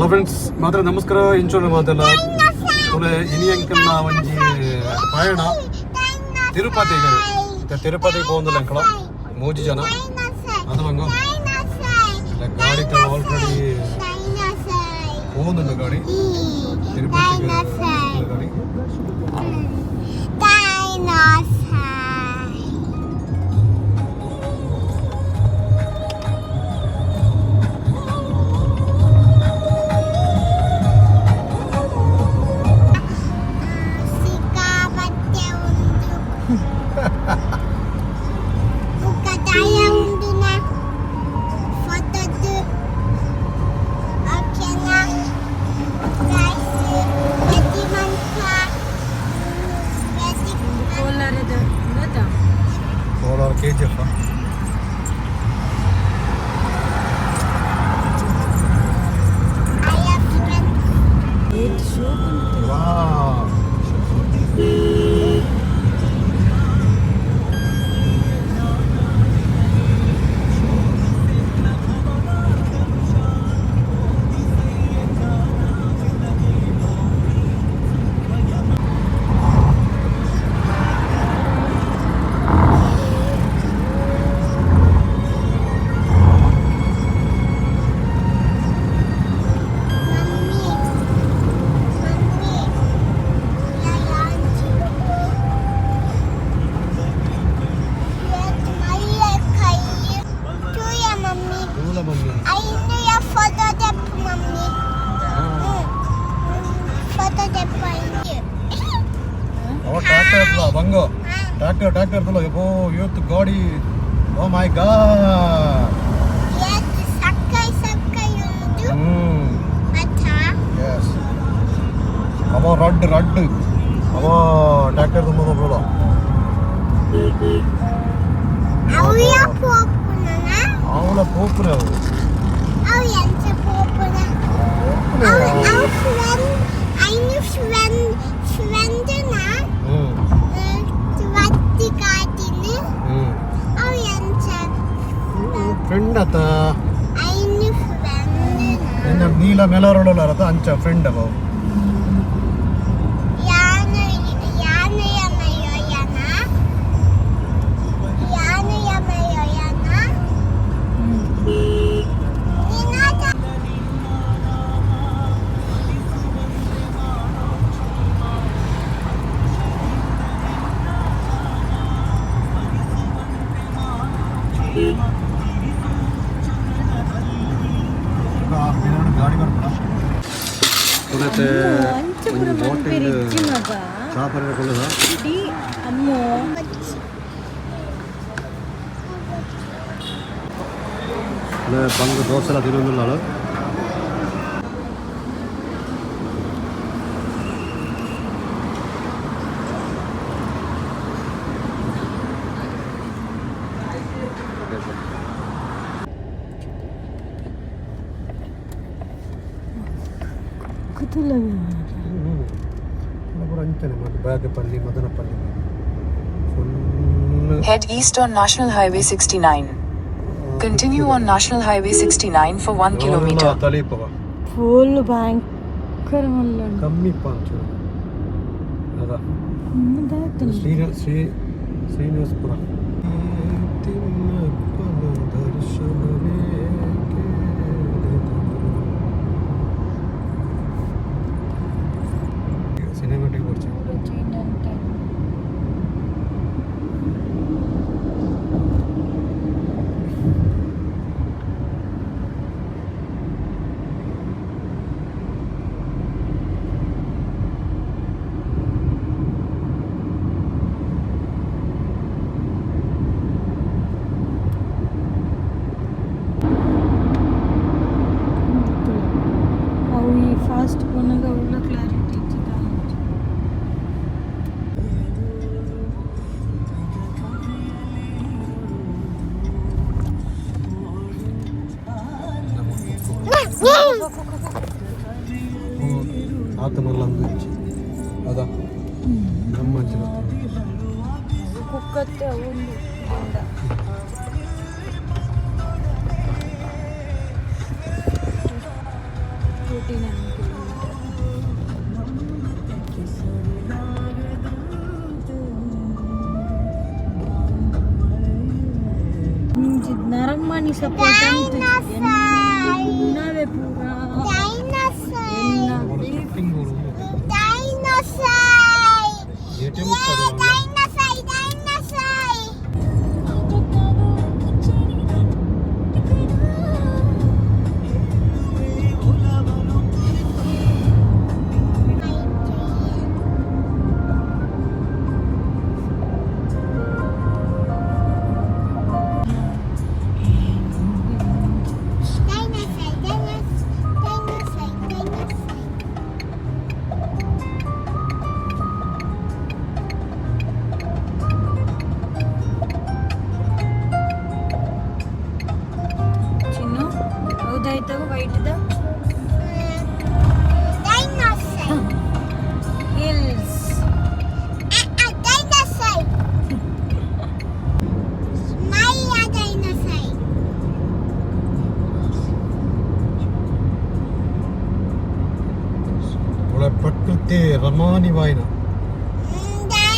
Hello friends, ಮಾತ್ರ ನಮಸ್ಕಾರ. ಇಂಚೋಣ ಮಾತೆಲ್ಲ ತುಲೆ ಇನಿ ಅಂಕಲ್ನ ಒಂಜಿ ಪಯಣ ತಿರುಪತಿಗೆ. ತಿರುಪತಿಗೆ ಪೋಂದಿಲ್ಲ ಅಂಕಲ ಮೂಜಿ ಜನ ಅದು ಬಂಗು ಗಾಡಿ ಆಲ್ರೆಡಿ ಪೋಂದುಂಡು ಗಾಡಿ ತಿರುಪತಿಗೆ ಗಾಡಿ. Kolar KGF. Wow. ತೂಲ mummy. Mummy, photo. ಅವ ಟ್ರ್ಯಾಕ್ಟರ್ ಬಂಗು, ಟ್ರ್ಯಾಕ್ಟರ್ ಟ್ರ್ಯಾಕ್ಟರ್ ತುಲ. ಓ, ಇವತ್ತು ಗಾಡಿ. ಓ ಮೈ ಗಾಡ್. ಹ್ಮ್, ಎಸ್. ಅವ ರಡ್ಡ್ ರಡ್ಡ್ ಅವ ಟ್ರ್ಯಾಕ್ಟರ್ ತುಂಬ ಬರೋಲ್ಲ. ಅವಳ ಪೋಪುನ ಅವು. ಪೋಪುನ. ಹ್ಮ್ ಹ್ಮ್ ಫ್ರೆಂಡ್ ಆತ. ನಿನ್ನ ನೀಲ ಮೆಲರೋಡಲ್ಲ ಅಂಚ ಫ್ರೆಂಡ್ ಅವ. ಯಾನು ಯಾನು ಯಮಯೋಯನ ಯಾನು ಯಮಯೋಯನ ನಿನ್ನ. ಗಾಡಿ ಬರ್ಪಡ ತುಲತೆ. ಒಂದು ಹೋಟೆಲ್ ಚಾ ಪರ ಕೊಲ್ಲದ. ಅಮ್ಮೋ. ಬಂಗ ದೋಸೆ ಎಲ್ಲ ತಿನ್ನೊಂದಿಲ್ಲ. ಕುತುಲ. ಪೂರ ಅಂಚನೆ ಮತ್ತೆ Bagepalli, Madanapalle full. Head east on National Highway 69. Continue on National Highway 69 for 1 kilometer. ತಲೀಪವ. Full ಭಯಂಕರ ಮಲ್ಲ. ಕಮ್ಮಿ ಪಾಂಚು ಅದ. ಶ್ರೀ ಶ್ರೀ ಶ್ರೀನಿವಾಸಪುರ ತಿಮ್ಮಪ್ಪನ ದರ್ಶನವೇ ಕೇಳಿದನು. ಸಿನಿಮ್ಯಾಟಿಕ್ ಬರ್ಚಿ. ಅವು ಈ ಫಾಸ್ಟ್ ಪೋನಾಗ ಅವೆಲ್ಲ ಕ್ಲಾರಿಟಿ ಇಚ್ಚಿದ. ಆತ ಮಲ್ಲಂದು ಅದ ನಮ್ಮ ಅಂಚಿನ. ಕುಕ್ಕತ್ತೆ ಒಂದು ಗುಂಡ. 39 kilometre. ನರಮಾನಿ ಸಪೋರ್ಟ್ ನಾವೇ ಪೂರಾ. Dinosaur. Cutting. Dinosaur. ATM. Yeah, dinosaur, dinosaur. Dinosaur, dinosaur, dinosaur, dinosaur. ಚಿನ್ನು ಹೌದಾಯ್ತವ ವೈಟ್ದ? Dinosaur. Hills. Ah, dinosaur. Maya dinosaur. ಒಳ್ಳೆ ಪ್ರಕೃತಿ ರಮಾನಿವಾಯಿನ.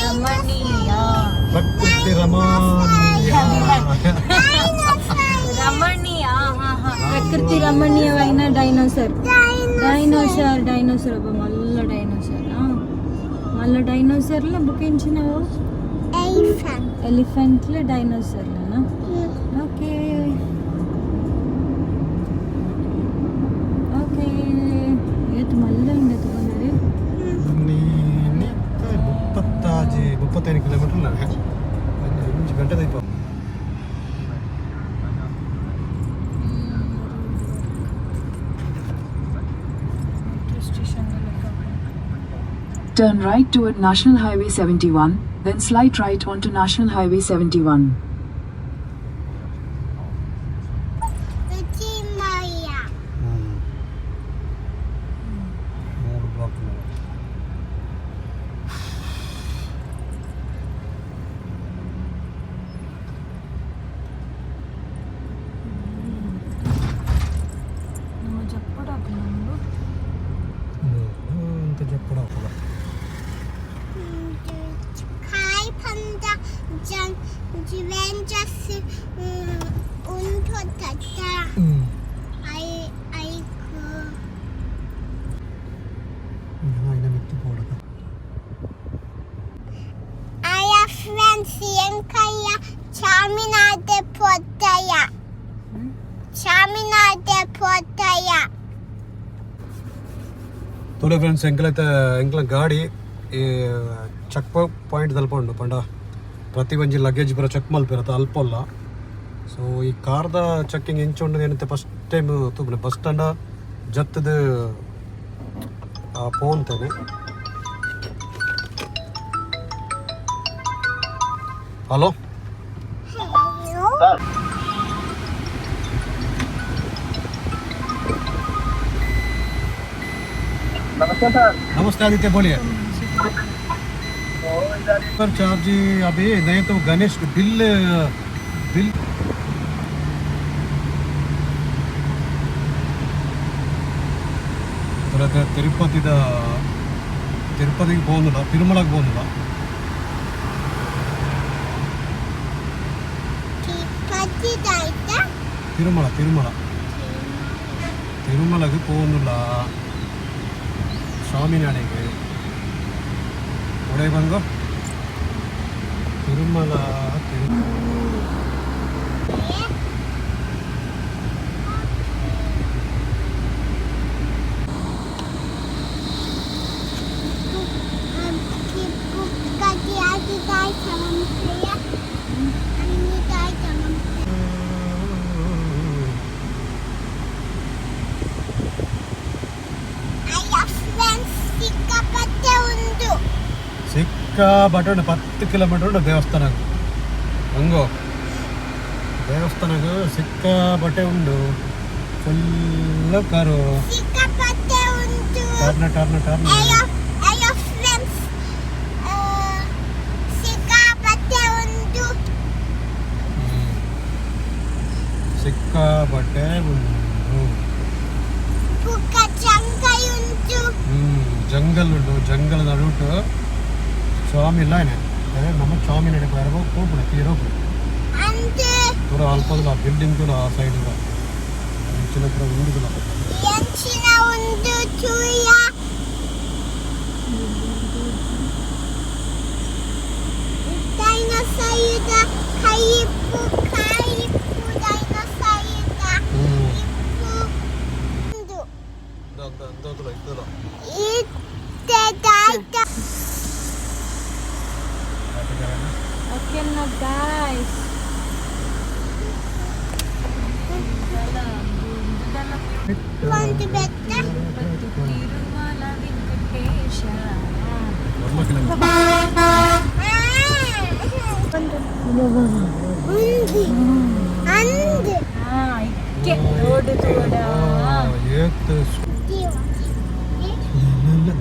ರಮಣೀಯ. ಪ್ರಕೃತಿ ರಮಾನಿಯ. ರಮಣೀಯ, ಹಾ ಹಾ, ಪ್ರಕೃತಿ ರಮಣೀಯವಾಯಿನ ಡೈನೋಸರ್, ಡೈನೋಸರ್, ಡೈನೋಸರ್. ಒಬ್ಬ ಮಲ್ಲ ಡೈನೋಸರ್, ಮಲ್ಲ ಡೈನೋಸರ್ಲ ಬುಕ್ ಎಂಚಿನವು? Elephant. ಎಲಿಫೆಂಟ್ಲ ಡೈನೋಸರ್ಲನ? ಓಕೆ ಓಕೆ, ಏತ್ ಮಲ್ಲ ಉಂಡೆ ತಗೊಂಡ್ರಿ. 36 35 ಕಿಲೋಮೀಟರ್ 5 ಗಂಟೆ ದೈಪ. Metro station. Turn right toward National Highway 71, then slight right onto National Highway 71. Uchi Maya. ಮೂರು ಬ್ಲಾಕ್. ನಮ್ಮ ಜಪ್ಪಡ ನಮ್ಮದು. ಅಂತ ಜಪ್ಪಡ ಹಾಕೋದ. Kai panda jan Juventus unto tata. I I ku. ಇನ್ನ ಮಿತ್ತು ಪೋಡಕ. Aya friends yenkaya Charminade potaya. Charminade potaya. ತೋಲೆ friends, ಎಂಕ್ಲೈತ ಎಂಕ್ಲ ಗಾಡಿ ಈ ಚೆಕ್ ಪಾಯಿಂಟ್ ದಲ್ಪ ಉಂಡು ಪಂಡ ಪ್ರತಿ ಒಂಜಿ ಲಗೇಜ್ ಪೂರ ಚೆಕ್ ಮಲ್ಪಿರತ್ತ ಅಲ್ಪಲ್ಲ. ಸೊ ಈ ಕಾರ್ದ ಚೆಕ್ಕಿಂಗ್ ಎಂಚ ಉಂಡು ಏನಂತೆ ಫಸ್ಟ್ ಟೈಮ್ ತೂಪುನೆ. ಬಸ್ ಸ್ಟ್ಯಾಂಡ ಜತ್ತದ ಪೋಂತೇನೆ. ಹಲೋ. Hello. नमस्ते सर। नमस्ते आदित्य, बोलिए सर। चार्ज अभी नहीं तो गणेश बिल बिल ತಿರುಪತಿದ ತಿರುಪತಿಗೆ പോകുന്നില്ല, ತಿರುಮಲಕ್ಕೆ പോകുന്നില്ല. Tipati daita. Tirumala, Tirumala, ತಿರುಮಲಗೆ പോകുന്നിಲ್ಲ. ಸ್ವಾಮಿನಾಡಿಗೆ ಒಡೆ ಬಂದು ತಿರುಮಲ ತಿರು Kipukati ati daita mampriya. Ani daita mampriya. Aya friends ಸಿಕ್ಕಾಪಟ್ಟೆ ಉಂಡು. ಸಿಕ್ಕಾಪಟ್ಟೆ ಉಂಟು. 10 ಕಿಲೋಮೀಟರ್ ಉಂಟು ದೇವಸ್ಥಾನಕ್ಕೆ. ಹಂಗೋ ದೇವಸ್ಥಾನಕ್ಕೆ ಸಿಕ್ಕಾಪಟ್ಟೆ ಉಂಡು, ಫುಲ್ ಕಾರು. ಸಿಕ್ಕಾಪಟ್ಟೆ ಉಂಟು. Turn turn turn. ಅಯ್ಯೋ ಅಯ್ಯೋ ಫ್ರೆಂಡ್ಸ್, ಸಿಕ್ಕಾಪಟ್ಟೆ ಉಂಟು. ಸಿಕ್ಕಾಪಟ್ಟೆ ಉಂಡು. ಪುಕ್ಕ ಚಂಗ. ಜಂಗಲ್ ಉಂಡು, ಜಂಗಲ್ ನಡುಟು ಸ್ವಾಮಿ ಇಲ್ಲ ಏನೆ ನಮ್ಮ ಸ್ವಾಮಿ ನಡೆ ಪೋಪುಣ ತೀರೋಪುಣ. ಅಂತೆ. ಪೂರ ಅಲ್ಪದಲ ಬಿಲ್ಡಿಂಗ್ ಕೂಡ ಆ ಸೈಡ್ ಕೂಡ ಇಂಚಿನ ಪೂರ ಉಂಡುದಿಲ್ಲ. ಎಂಚಿನ ಒಂದು ಚೂಯ. Dinosaur ಕೈಯಿಪ್ಪು ಕಾಯಿಪ್ಪು dinosaur. ಇಪ್ಪು ಒಂದು. ಇತ್ತೆ ದಾಯ್ತ. Okay guys. ಒಂದು ಬೆಟ್ಟ. ತಿರುಮಲ ವೆಂಕಟೇಶ. ಒಂದು ಒಂದು ಅಂದು. ಹಾ, ಇಕ್ಕೆ ರೋಡ್ ತೋಡ. ಜೀವ.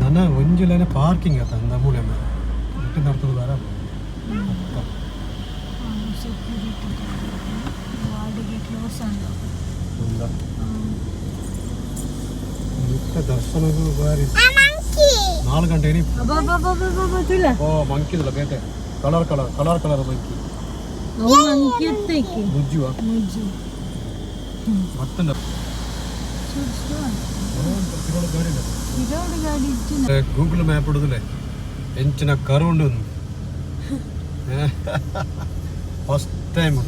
ನನ್ನ ಒಂಜಿಲನೆ ಪಾರ್ಕಿಂಗ್ ಆತ ಅಂದ ಮೂಲೆ ಇಟ್ಟು ನಡ್ತದ ಬೇರೆ. ಸೆಕ್ಯೂರಿಟಿ ವಾರ್ಡಿಗೆ ಕ್ಲೋಸ್ ಅಂದ. ಇತ್ತ ದರ್ಶನಗೂ ಬಾರಿ. ಆ ಮಂಕಿ. 4 ಗಂಟೆ. ಅಬ್ಬಬ್ಬಬ್ಬಬ್ಬ ತುಳ. ಓ, ಮಂಕಿದಲ್ಲ ಬೇಟೆ, colour colour colour colour monkey. ಅವು ಮಂಕಿ ಎತ್ತೈಕೆ. ಮುಜ್ಜುವ. ಮುಜ್ಜು. ಮತ್ತೆ ರೋಡ್ ಗಾಡಿ ಇಜ್ಜಿನ. ಗೂಗಲ್ ಮ್ಯಾಪ್ ಹಿಡಿದ್ರೆ ಎಂಚಿನ ಕರುಂಡು. ಫಸ್ಟ್ ಟೈಮ್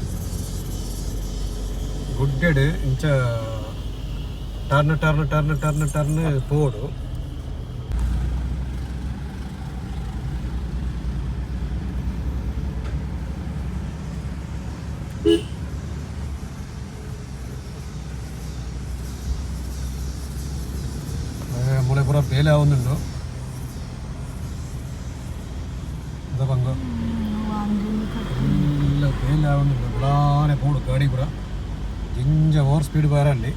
ಗುಡ್ಡೆಡ್ ಇಂಚ turn turn turn turn turn ಪೋಡು. ಮೂಳೆ ಪೂರ ಬೇಲೆ ಆವೊಂದುಂಡು ಅದ ಬಂಗ. ಎಲ್ಲ ಬೇಲೆ ಆವೊಂದುಂಡು. ಬುಡಾನೆ ಪೋಡು ಗಾಡಿ ಪೂರ ಜಿಂಜ ಓವರ್ ಸ್ಪೀಡ್ ಬಾರಲ್ಲಿ.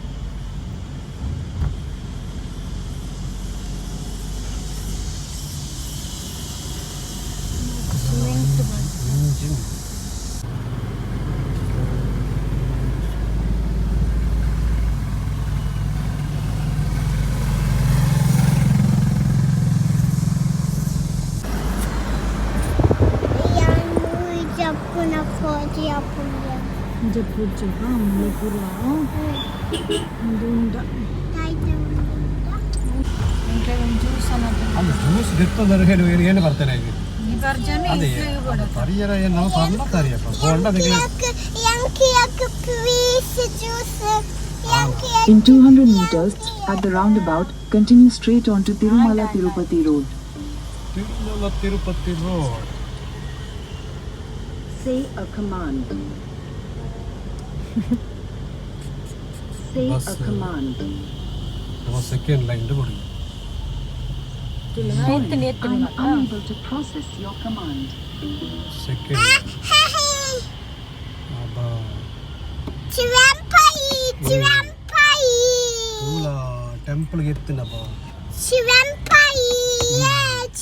ಸಿಮೆಂಟ್. ಇಂಜಿನ್. ಯಾನು ಜಪ್ಪುನ ಫೋಜಿ ಅಪ್ಪುನ. ಜಪ್ಪುಜ ಮೂಳೆ ಪೂರ ಉಂಡು. ದಾಯ್ತ ಉಂಡು. ಜ್ಯೂಸ್ ಅನ್ನೋದು. ಅಲ್ಲಿ ಜ್ಯೂಸ್ ದೆತ್ತೊಂದರೆ ಹೇಳಿ ಏನು ಬರ್ತೇನೆ ಈಗ. ಈ ಬರ್ಜನ. ಅದೇ ಪರಿಯರ ಏನು ನಾವು ಪರ್ಲ ತರಿಯಪ್ಪ ಬೋಂಡ ಅದಕ್ಕೆ. ಯಾಂಕಿಯಕ್ please juice ಯಾಂಕಿಯಕ್. In 200 meters, at the roundabout, continue straight onto Tirumala Tirupati Road. Tirumala Tirupati road. Say a command. Say Bus, a command. ನಮ್ಮ ಸೆಕೆಂಡ್ ಲೈನ್ ಕೊಡಿ. ಎತ್ತನೆ ಎತ್ತನೆ. I'm unable to process your command. Second. ಚಿವಂಪಾಯಿ ಚಿವಂಪಾಯಿ. ತೂಲ ಟೆಂಪಲ್ಗೆ ಎತ್ತಿನಪ್ಪ. ಚಿವಂಪಾಯಿ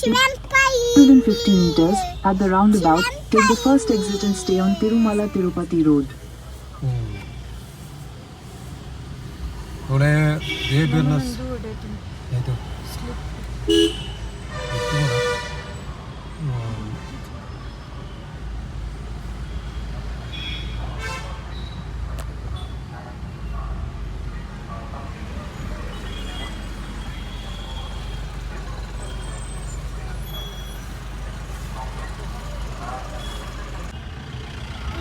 ಚಿವಂಪಾಯಿ. 250 meters, at the roundabout, take the first exit and stay on Tirumala Tirupati Road. ಒಳ್ಳೆ ದೇವ್ರನ್ನ ಆಯ್ತು.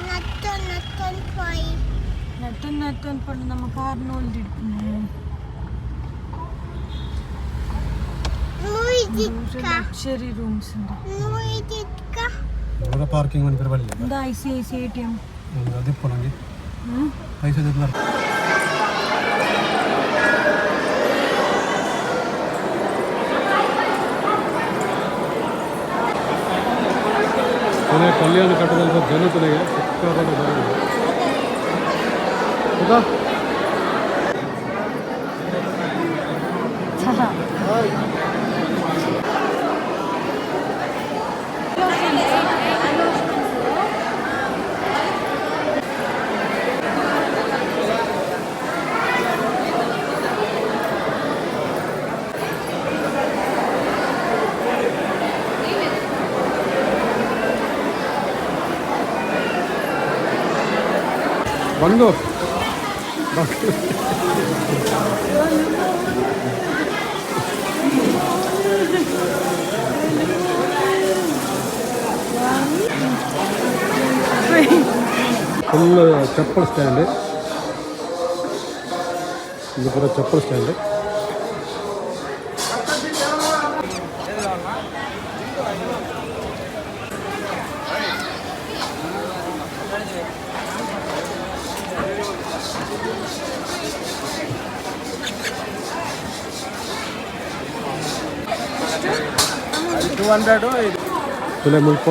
ನತ್ತೊಂದು ನತ್ತೊಂದು ಪೋಯಿ. ನತ್ತೊಂದು ನತ್ತೊಂದು ಪಂಡು ನಮ್ಮ car ನೋಲ್ದಿಡ್ಪುನು. ಮುಯ್ದಿಕ್ಕ. Luxury rooms ಉಂಡು. ಮುಯ್ದಿಕ್ಕ. ಇವರ ಪಾರ್ಕಿಂಗ್ ಒಂದು ಬರಲಿಲ್ಲ. ಒಂದು ಐಸಿಐಸಿ ಎಟಿಎಂ. ಅದಿಪ್ಪು ನನಗೆ ಪೈಸೆ ದಿಲ್ಲ. ಕೊನೆ ಕಲ್ಯಾಣ ಕಟ್ಟದಲ್ಲಿ ಜನತೆಗೆ ಸಿಕ್ಕಾಪಟ್ಟೆ ಜನ ಇದೆ. ಹೌದಾ? ಬಂಗು. ಫುಲ್ ಚಪ್ಪಲ್ ಸ್ಟ್ಯಾಂಡ್ ಇದು, ಪೂರ ಚಪ್ಪಲ್ ಸ್ಟ್ಯಾಂಡ್. ತುಲೆ ಮುಲ್ಪ.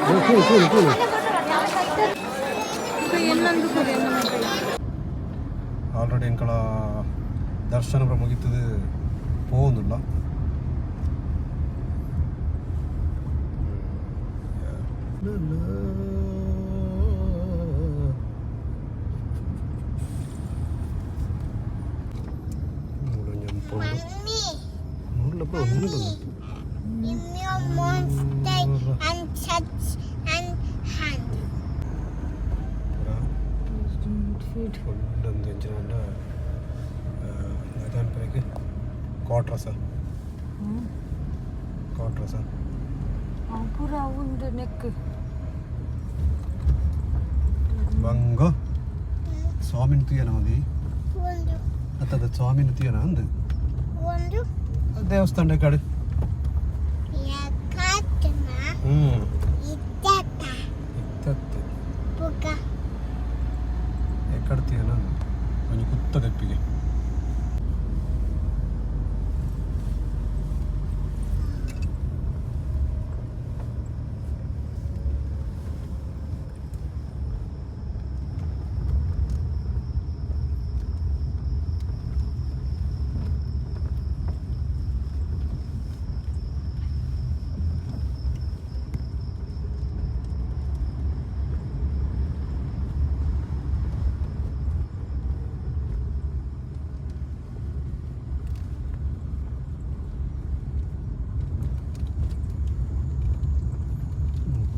ಕೂಡು ಕೂಡು ಕೂಡು. ಎಲ್ಲೊಂದು ಕೊಡಿ. ಆಲ್ರೆಡಿ ಎಂಕಳ ದರ್ಶನ ಪೂರ ಮುಗಿತದೆ, ಪೋವೊಂದುಲ್ಲ. Mummy, ಒನ್ನುಲ್ಲ. Give me a monster and touch and hand. Full ಒಂದು ಎಂಚಿನ ದಾನ್ಪುರಕ್ಕೆ ಕ್ವಾರ್ಟರ್ಸ, ಕ್ವಾರ್ಟರ್ಸ. ಪೂರ ಉಂಡು ನೆಕ್. ಬಂಗ ಸ್ವಾಮಿನ ತುಯ್ಯನ ಮದಿ. ಒಂದು. ಅತ್ತದ ಸ್ವಾಮಿನ ತುಯ್ಯನ ಅಂದು. ಒಂದು. ದೇವಸ್ಥಾನ ಕಡೆ. ಯಾಕತ್ತನ? ಹ್ಞೂ. ಇತ್ತತ್ತ. ಇತ್ತತ್ತು. ಪುಕ. ಎಕ್ಕಡ ತುಯ್ಯನ ಒಂಜಿ ಕುತ್ತ ದೆಪ್ಪಿಗೆ.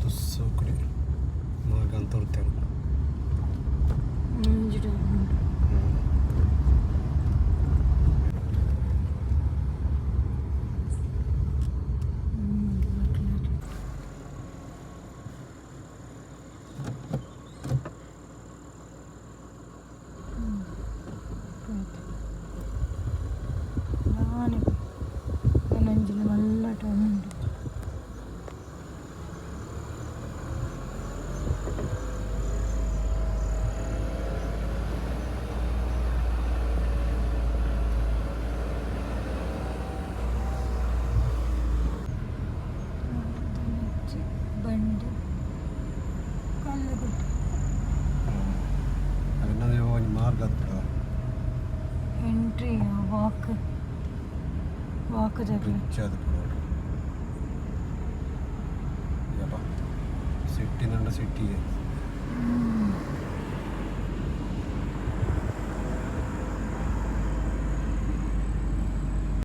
ತುಸ್ಸು ಕುಡಿ ಮಾರ್ಗ ಅಂತ ತೋರ್ತೇವೆ. ನಾನೇ ನಂಜಿನ ಮಲ್ಲ ಟೈಮ್ ಉಂಟು. ಬಂಡೆ ಕಲ್ಲು ಗುಡ್ಡ. ಅದನ್ನ ಒಂಜಿ ಮಾರ್ಗ ಅದು ಬಿಡುವ. ಎಂಟ್ರಿ ವಾಕ್ ವಾಕ್ ಜಾಗ. ಬ್ರಿಡ್ಜ್ ಅದು ಬಿಡುವ. ಯಪ್ಪ, ಸಿಟಿ ನಂಡ ಸಿಟಿ.